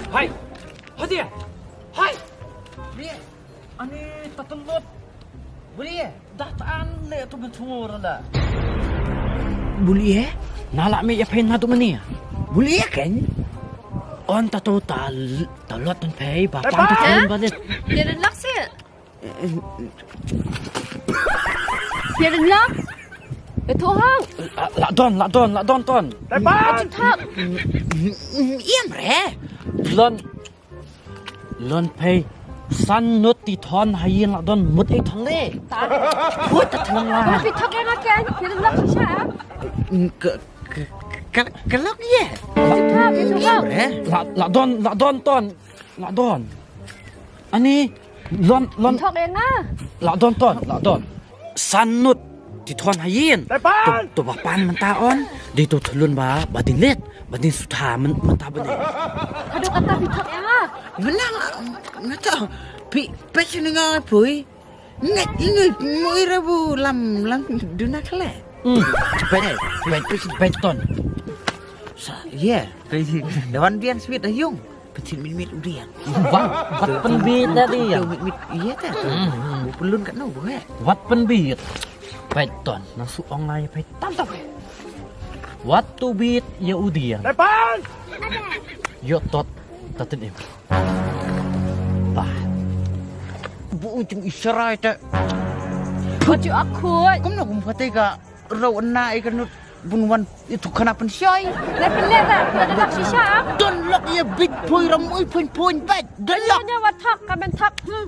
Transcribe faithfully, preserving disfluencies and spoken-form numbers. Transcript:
Hai! Hadia! Hai! Bli! Ani tatalot! Bli! Dah tan le tu betul la. Bli eh? Nala me ya pen na tu mani. Bli eh kan? On tatu tal talot tan pei ba pan tu. Hah? Balit. Dia dah lak sih. Phi ïa lyngngoh? Ïa thoh hok. La, la don, la don, la don ton. Tepan! Aji thap. Ïam re. Lon, lon pei. San nut ti thon ha ïing la don mut ei thon le. Tan. Put ta thon la. Phi thok ïa nga ken. Phi ïa lyngngoh shisha. Ka, ka, ka, ka lok ye. Aji thap, ïa thoh hok. Ïam re. La, la don, la don ton. La don. Ani, lon, lon. Thok ïa nga. La don ton, la don. San nut. Ti thon ha ïing. Tepan! To, to ba pan mynta on. Di to thlun ba, ba ding let. Ba ding sutha myn-, mynta ba ding. Haduh kata phi thok ïa nga. Mynta nga, nga thok. Phi, phi sini nga pui. Ngai, ngai, mui rabu lam, lam duna khle. Hmm. Phi, phi, phi, phi ton. Sa, ye. Phi, da wan biang sweet ayung. Pynthit mit mit u diang. Wat, wat pynbit da diang. Mit mit, ïa ta. Hmm, hmm. Bu pynlun katno bu he. Wat pynbit. Peit ton, nang su ong ngai peit tam tam. Wat tu bit ïa u diang. Tepan! Ïoh tot, ta tin im. Bah. Bu u jung isharai te. Baju aku. Kumno kum pate ka. Rau na ai ka nut bun wan itu kana pynshai. Na pynleh na, na da lak shisha. Don lak ïa bit poi ram ui pun pun bit. Don lak. Nya wa thak ka men thak. Hmm.